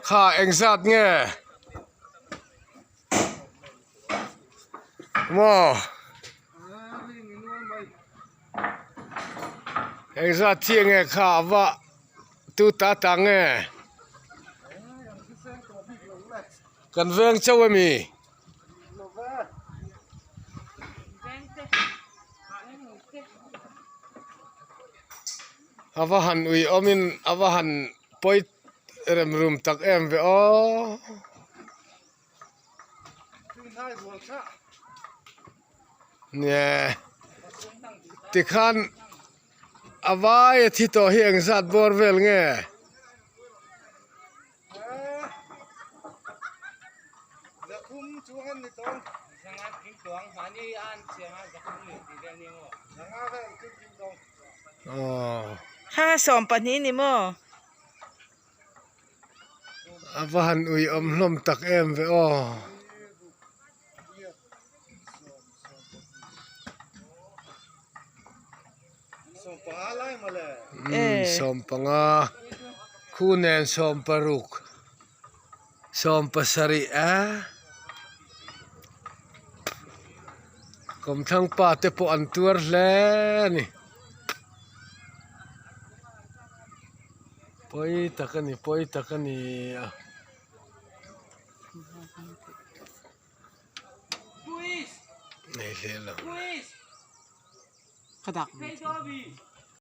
Kha engzat nge? Maw? Engzat chiah nge kha a va tu ta ta nge? Kan veng chauh ami? A va han ui awmin a va han pawi rem rum tak em ve aw. Nia tikhan a vai a thi tawh hi engzat bawr vel nge? Kha 12 ni maw? A va han ui awm hlawm tak em ve aw. 15 khu nen 16 17 a kawmthlang pa te pawh an tuar hle a ni pawi tak a ni pawi tak a ni a. Nei hle lo. Ka dak.